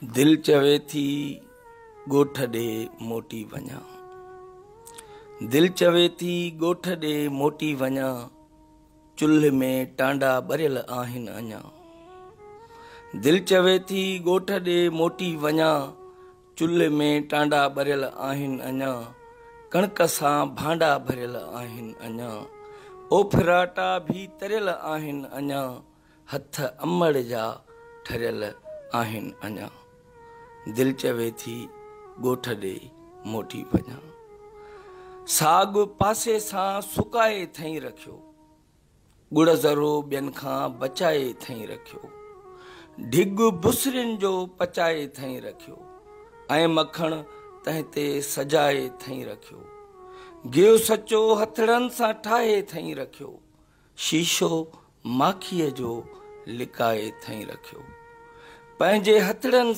دل چوي ٿي ڳوٺ ڏي موٽي وڃان. دل چوي ٿي ڳوٺ ڏي موٽي وڃان، چلهه ۾ ٽانڊا ٻريل آهن اڃان. دل چوي ٿي ڳوٺ ڏي موٽي وڃان، چلهه ۾ ٽانڊا ٻريل آهن اڃان، ڪڻڪ سان ڀانڊا ڀريل آهن اڃان، اوڦراٽا ڀي تريل آهن اڃان، هٿ امڙ جا ٺريل آهن اڃان. دل چوي ٿي ڳوٺ ڏي موٽي وڃان. ساڳ پاسي سان سڪائي ٿئين رکيو. ڳڙ ذرو ٻين کان بچائي ٿئين رکيو. ڍڳ بسرين جو پچائي ٿئين رکيو. ۽ مکڻ تنهن تي سجائي ٿئين رکيو. گيهه سچو هٿڙن سان ٺاهي ٿئين رکيو. شيشو ماکيء جو لڪائي ٿئين رکيو. پنهنجي هٿڙن.